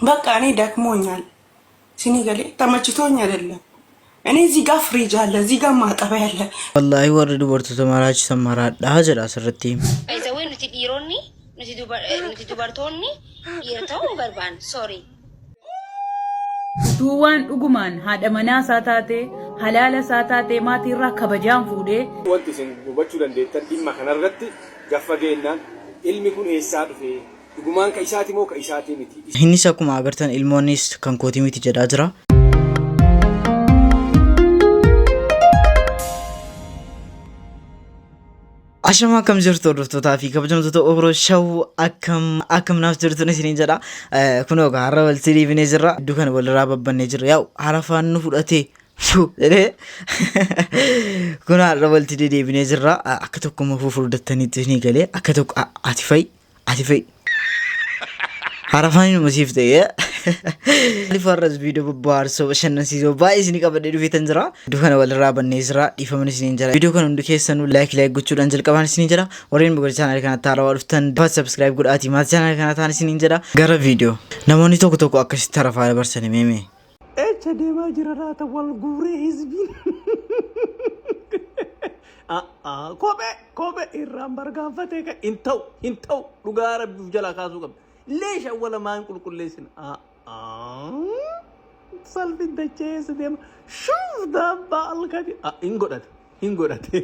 በቃ እኔ ደክሞኛል። ሲኒ ገሌ ተመችቶኝ አይደለም። እኔ እዚህ ጋር ፍሪጅ አለ፣ እዚህ ጋር ማጠቢያ አለ። Wallaahi warri dubartoota maraachisan maraadhaa jedha asirratti. By the way, nuti dhiironni nuti dubar- eh, nuti dubartoonni dhiira ta'uu hin barbaannu. Sorry. Utuu waan dhugumaan haadha manaa isaa taatee halaala isaa taatee maatii irraa kabajaan fuudhee Wanti isin hubachuu dandeettan dhimma kanarratti gaffa geennaan ilmi kun eessaa dhufe dhugumaan ka isaati moo ka isaatii miti. Innis akkuma agartan ilmoonis kan kootii miti jedhaa jira. Ashama akkam jirtu hordoftootaa fi kabajamtoota Obro Shaw akkam akkam naaf jirtun isiniin jedha. Kunoo egaa har'a walitti deebinee jirra. Iddoo kana walirraa babbannee jirra. Yaa'u harafaan nu fudhatee fuu jedhee kun har'a walitti dedeebinee jirra. Akka tokkummaa fufurdattaniitti isinii galee akka tokko ati fa'i ati fa'i. Harafaan inuma siif ta'e. Maaliif har'as viidiyoo bobbaarsoo bashannansiisoo baay'ee isinii qabadhee dhufeetan jira. Iddoo kana walirraa bannee jira. Dhiifaman isiniin jira. Viidiyoo kana hundi keessanuu like like gochuudhaan jalqabaan isiniin jira. Warreen gara chaanaalii kanatti haarawaa dhuftan subscribe godhaatii maatii chaanaalii kana ta'an isiniin jira. Gara viidiyoo. Namoonni tokko tokko akkasitti harafaa dabarsanii meemee. Echa deemaa jira laata wal guuree hizbiin. Kophee kophee irraan bargaanfatee ka hin ta'u hin ta'u dhugaa rabbiif jalaa kaasuu qabda. Leesha awwala maan qulqulleessina. Salphin dachee eessa deema. Shuuf daabbaa alkati. Hin godhate hin godhate.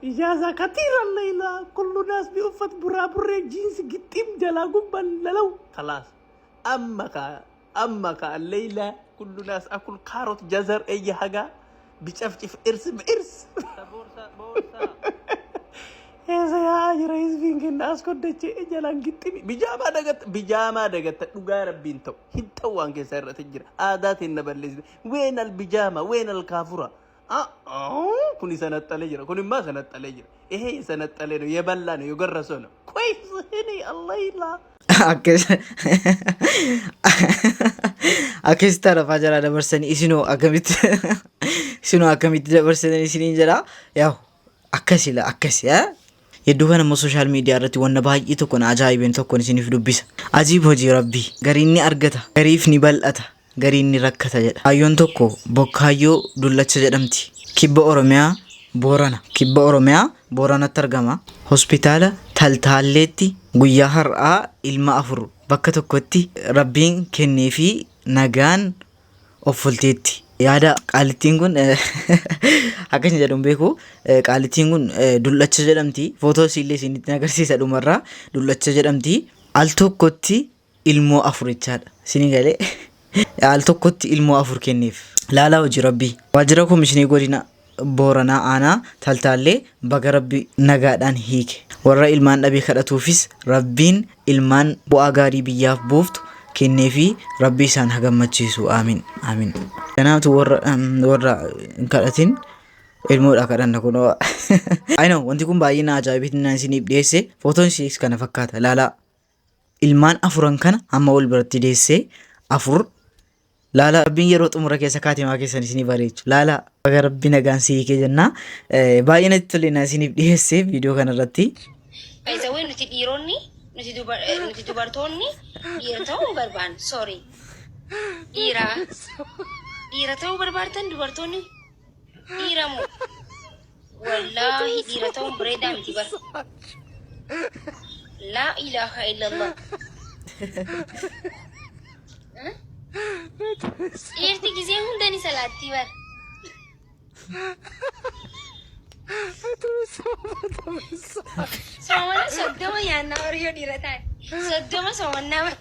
Ijaaza katiira leeyla kullu naas bi uffat buraaburree jiinsi gixxiim jalaa gubban lalaw kalaas amma kaa amma kaa leeyla kullu naas akul kaarot jazar eyya hagaa bicafcif irs biirs eessa yaa jira hizbiin kenna as koddachee jalaan gixximi bijaamaa dagatta bijaamaa dagatta dhugaa rabbiin ta'u hin ta'u waan keessaa irratti jira aadaa teenna balleessite ween al bijaama ween al kaafura kun ሰነጠለ jira kun immoo ሰነጠለ jira ይሄ የሰነጠለ ነው የበላ ነው የጎረሰ ነው ኮይስ እኔ አላህ ይላ Akkas akkasitti arafaa jalaa dabarsanii isinoo akkamitti isinoo akkamitti dabarsanii isiniin jedha yaa'u akkasi la akkasi Hedduu kana immoo sooshaal miidiyaa irratti wanna baay'ee tokko na ajaa'ibeen tokkoon isiniif dubbisa. Ajiib hojii rabbii gariin ni argata gariif ni bal'ata gariin ni rakkata jedha. Kaayyoon tokko Bokkaayyoo Dullacha jedhamti. Kibba Oromiyaa Boorana. Kibba Oromiyaa Booranatti argama. Hospitaala Taltaalleetti guyyaa har'aa ilma 4 bakka tokkotti Rabbiin kenneefii nagaan offolteetti. Yaada qaalittiin kun akka isin jedhu hin beeku. Qaalittiin kun Dullacha jedhamti. Footoo isiillee isinitti agarsiisa dhumarraa. Dullacha jedhamti. Al tokkotti ilmoo 4 jechaadha. Isinii galee al tokkotti ilmoo 4 kenneef. Laalaa hojii Rabbii. Waajjira Komishinii Godina Booranaa Aanaa Taltaallee baga Rabbi nagaadhaan hiike. Warra ilmaan dhabee kadhatuufis Rabbiin ilmaan bu'aa gaarii biyyaaf buuftu kenneefii Rabbi isaan ha gammachiisu. Aamin. Aamin. Kanaatu warra warra hin kadhatin ilmoodha kadhanna kunoo. I know wanti kun baay'ee na ajaa'ibeetiin naan isiniif dhiyeesse. Footoon ishees kana fakkaata. Laalaa. Ilmaan afuran kana amma wal biratti deessee 4 laala rabbiin yeroo xumura keessa kaatimaa keessan isinii bareechu laala baga rabbi nagaan si hiikee jennaa baay'ee natti tole na isiniif dhiyeesse viidiyoo kana irratti. By the way, nuti dhiironni nuti dubar eh, nuti dubartoonni dhiira ta'uu hin barbaannu. Sorry. Dhiira dhiira ta'uu barbaadtan dubartoonni dhiira moo? Wallaahi dhiira ta'uun bareedaa miti bar. Laa ilaaha illallah. Dhiirti gizee hunda ni salaattii bar. Soomana 30 nyaannaa bar yoo dhiira ta'e. 30 soomannaa bar.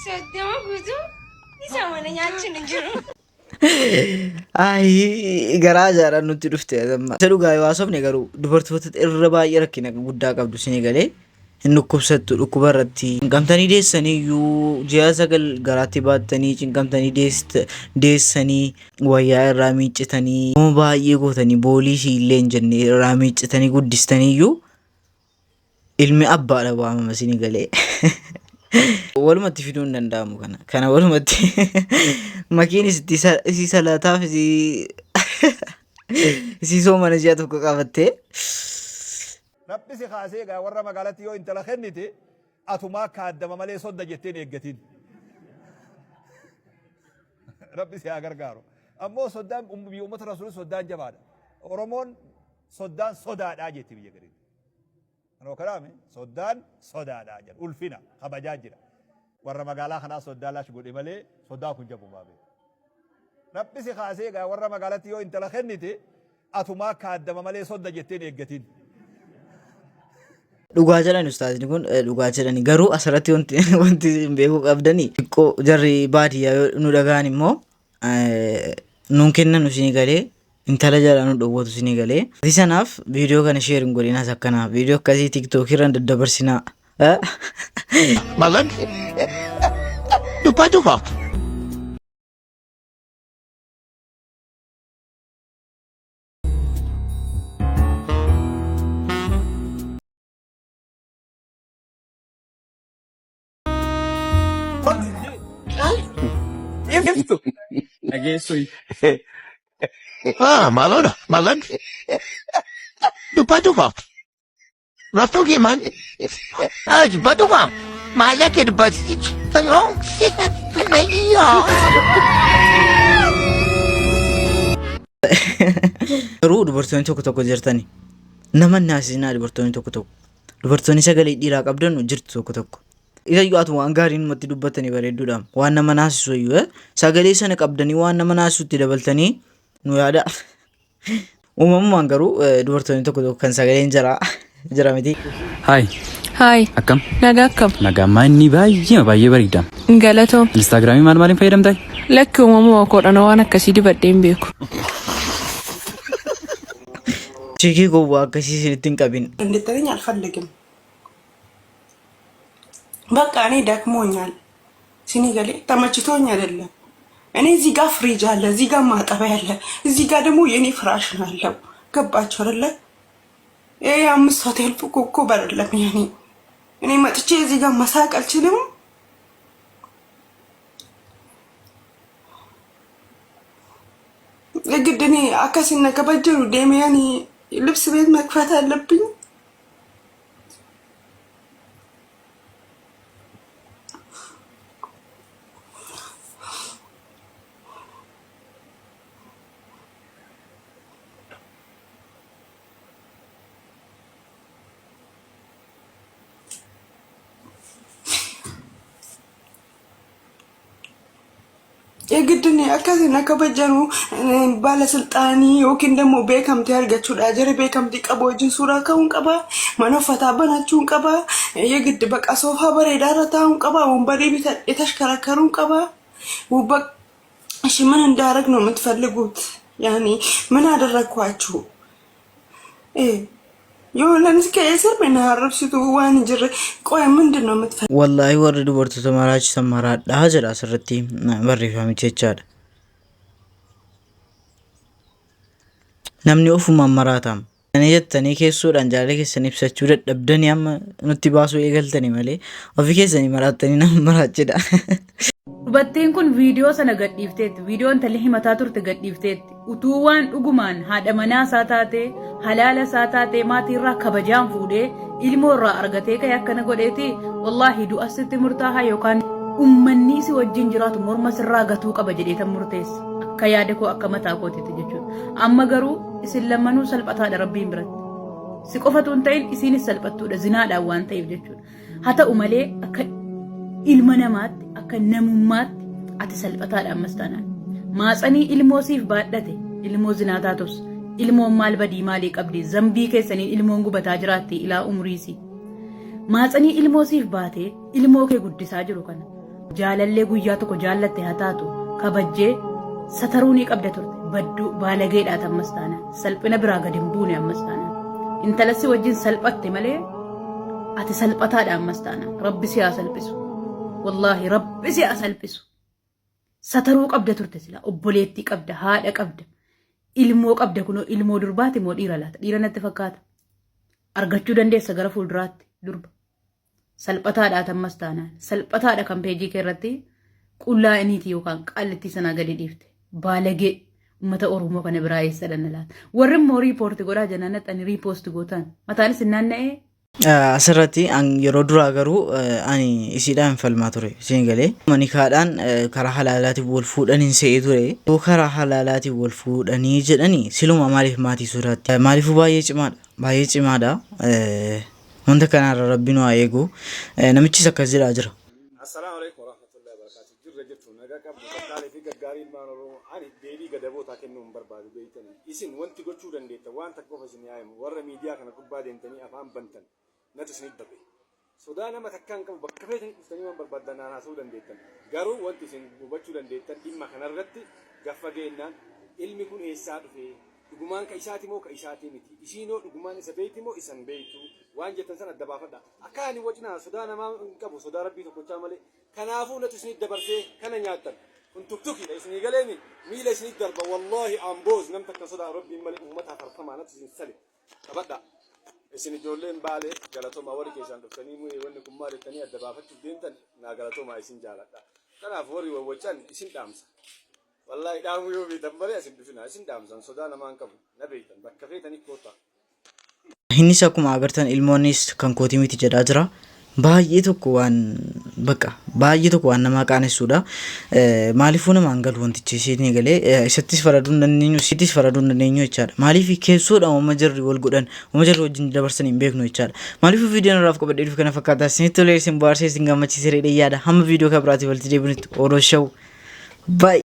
30 guutuu ni soomana nyaachuun hin jiru. Ayi garaa jaaraan nutti dhufte amma. Isa dhugaa yoo haasofne garuu dubartoota irra baay'ee rakkina guddaa qabdu isinii galee hin dhukkubsattu dhukkuba irratti. Cinqamtanii deessanii iyyuu ji'a 9 garaatti baattanii cinqamtanii deessanii wayyaa irraa miiccitanii baay'ee gootanii boolii ishii illee hin jenne irraa miiccitanii guddistanii iyyuu Ilmi abbaadha waamama isinii galee. Walumatti fiduun hin danda'amu kana. Kana walumatti makiin isii salaataaf isii Isii soomana ji'a tokko qabattee. Rabbi si kaasee egaa warra magaalatti yoo intala kennite atumaa kaaddama malee sodda jettee hin eeggatin. Rabbi si haa gargaaru. Ammoo soddaan biyya uummata rasuulii soddaan jabaadha. Oromoon soddaan sodaadhaa jetti biyya gariin. Anoo kanaami soddaan sodaadhaa jedha. Ulfina kabajaa jira. Warra magaalaa kanaa soddaa lash godhe malee soddaan kun jabumaa beeku. Rabbi si kaasee egaa warra magaalatti yoo intala kennite atumaa kaaddama malee sodda jettee hin eeggatin. Dhugaa jedhani ustaazni kun dhugaa jedhani garuu asirratti wanti wanti isin beekuu qabdani xiqqoo jarri baadiyyaa yoo nu dhaga'an immoo nuun kennan isinii galee intala jalaa nu dhowwatu isinii galee. Ati sanaaf viidiyoo kana sheer hin godhinaas akkanaa viidiyoo akkasii tiktookii irraan daddabarsinaa. Malan? Dubbatu koo. Iftu. Dhageessu. Ah, maloodha. Malan? Dubbatu koo. Raftoo kee maal? Ah, dubbatu koo. Maal akka dubbatu? Garuu dubartoonni tokko tokko jirtani nama hin naasisinaa dubartoonni tokko tokko. Dubartoonni sagalee dhiiraa qabdan jirtu tokko tokko. Isayyuu ati waan gaarii namatti dubbatanii bareedduudha. Waan nama naasisu iyyuu eh? Sagalee sana qabdanii waan nama naasisutti dabaltanii nu yaada. Uumamumaan garuu dubartoonni tokko tokko kan sagaleen jira jira miti. Haay, Haay, akkam? Nagaa akkam? Nagaa maanni baay'ee baay'ee bareeda. Galatoom. Instaagiraamii maal maaliin fayyadamtaa? Lakki uumamuma koodhaan waan akkasii dibadhee hin beeku. Chiikii gowwaa akkasii isinitti hin qabin. እንድትለኝ አልፈልግም። በቃ እኔ ደክሞኛል። ሲኒ ገሌ ተመችቶኝ አይደለም። እኔ እዚህ ጋር ፍሪጅ አለ፣ እዚህ ጋር ማጠቢያ አለ፣ እዚህ ጋር ደግሞ የኔ ፍራሽ ነው ያለው። ገባችሁ አይደለ? ይሄ አምስት ሆቴል ኮከብ አይደለም የኔ። እኔ መጥቼ እዚህ ጋር መሳቅ አልችልም። የግድ እኔ አካሲና ከበጀሩ ዴሚያኒ ልብስ ቤት መክፈት አለብኝ። የግድ እኔ akkasii kabajanu baalasilxaanii yookiin ደግሞ beekamtii argachuudha. Jara beekamtii qabu wajjin suuraa ka'uun qaba. Mana uffataa banachuun qaba. የግድ በቃ ሶፋ bareedaa irra taa'uun qaba. ወንበሬ bitadhee tashkarakaruun qaba. እሺ ምን እንዳደረግ ነው የምትፈልጉት? ያኔ ምን አደረግኳችሁ? የሆነ ከእስር ቤናረብሲቱ ዋን ጅር ቆይ ምንድን ነው የምትፈልጉት? Wallaahi warri dubartoota maraachisan maraadhaa jedha asirratti barreeffamichi jechaadha. Namni ofumaan maraatama. Ani jettanii keessoodhaan jaalala keessan ibsachuu dadhabdanii amma nutti baasuu eegaltanii malee ofii keessanii maraattanii nama maraachidha. Dubartiin kun viidiyoo sana gadhiifteetti. Viidiyoo intalli himataa turte gadhiifteetti. Utuu waan dhugumaan haadha manaa isaa taatee, halaala isaa taatee, maatii irraa kabajaan fuudhee, ilmoo irraa argatee ka'e akkana godheeti wallaahi du'a sitti murtaahaa yookaan ummanni si wajjin jiraatu morma sirraa gatuu qaba jedhee tan murteessa. Akka yaada koo akka mataa kootiitti jechuudha. Amma garuu isin lamanuu salphataadha rabbiin biratti. Si qofatu hin ta'in isiinis salphattuudha zinaadhaan waan ta'eef jechuudha. Haa ta'u malee akka ilma namaatti akka namummaatti ati salphataadha ammas taanaan. Maatsanii ilmoo siif baadhate ilmoo zinaa taatus ilmoon maal badii maalii qabdi zambii keessaniin ilmoon gubataa jiraatti ilaa umriisii. Maatsanii ilmoo siif baatee ilmoo kee guddisaa jiru kana jaalallee guyyaa tokko jaallatte haa taatu kabajjee sataruu ni qabda turte badduu baalageedhaa ammas taanaan salphina biraa gadi hin buune ammas taanaan intala si wajjin salphatte malee ati salphataadha ammas taanaan rabbi si haa salphisu wallaahi rabbi si haa salphisu sataruu qabda turte sila obboleettii qabda haadha qabda ilmoo qabda kunoo ilmoo durbaati moo dhiira laata dhiira natti fakkaata argachuu dandeessa gara fuulduraatti durba salphataadha ammas taanaan salphataadha kan peejii kee irratti qullaa iniiti yookaan qaallittii sanaa gadi dhiifte baalagee Uummata Oromoo kana biraa eessa dhanna laata? Warri immoo report godhaa jennaan naxxanii repost gootan. Mataanis hin naanna'ee? Asirratti yeroo duraa garuu ani isiidhaan hin falmaa ture isin galee nikaadhaan karaa halaalaatiin wal fuudhan hin se'ee ture. Yoo karaa halaalaatiin wal fuudhanii jedhanii siluma maaliif maatii sodaatti? Maaliifuu baay'ee cimaadha, baay'ee cimaadha. Wanta kanarra rabbi nu haa eegu. Namichis akkas jedhaa jira. Assalaamu alaikum warahmatullahi wabarakatuh. Jirra jirtu, nagaa qabdu? Qaqqaalee fi gaggaarii ilmaan Oromoo, ani deebii gadabootaa kennuu hin barbaadu, beeytanii. Isin wanti gochuu dandeettan waan takka qofa isin yaa'imu. Warra miidiyaa kana gubbaa deemtanii afaan bantan natu isinit babe. Sodaa nama takkaa hin qabu, bakka feetanii dhuftanii waan barbaaddan naan haasa'uu dandeettan. Garuu wanti isin hubachuu dandeettan dhimma kanarratti gaffa geennaan ilmi kun eessaa dhufe? Dhugumaan ka isaati moo ka isaatii miti? Isiinoo dhugumaan isa beeyti moo isa hin beeytu? Waan jettan san adda baafadha. Akka ani wacinaa sodaa namaa hin qabu, sodaa rabbii tokkochaa malee. Kanaafuu natu isinit dabarsee kana nyaattan. Kun tuktukiidha, isinii galeemi? Miila isinit darba, wallaahi amboos nam takka sodaa rabbiin malee ummata farfamaa natu isin sale. Qabadha. Isin ijoolleen Baalee galatoomaa, warri keessaan dhuftanii mu'ee wanni kun maal jettanii adda baafachuuf deemtan naa galatoomaa, isin jaaladha. Kanaaf warri wawwacan isin dhaamsa. Wallaahi dhaamuu yoo beektan malee asin dhufinaa, isin dhaamsan, sodaa namaa hin qabu, na beektan, bakka feetanii koottaa. Innis akkuma agartan ilmoonis kan kootii miti jedhaa jira. Baay'ee tokko waan bakka baay'ee tokko waan namaa qaanessuudha. Maaliifuu namaan galu wantichi isiin galee isattis faraduu hin dandeenyu, isittis faraduu hin dandeenyu jechaadha. Maaliif keessoodha uumama jarri wal godhan, uumama jarri wajjin dabarsan hin beeknu jechaadha. Maaliifuu viidiyoon irraaf qabadhee dhufe kana fakkaata. Isinitti tolee, isin bohaarsee, isin gammachiisee yaada. Hamma viidiyoo kan biraatii walitti deebinutti Oroo Show. Bye.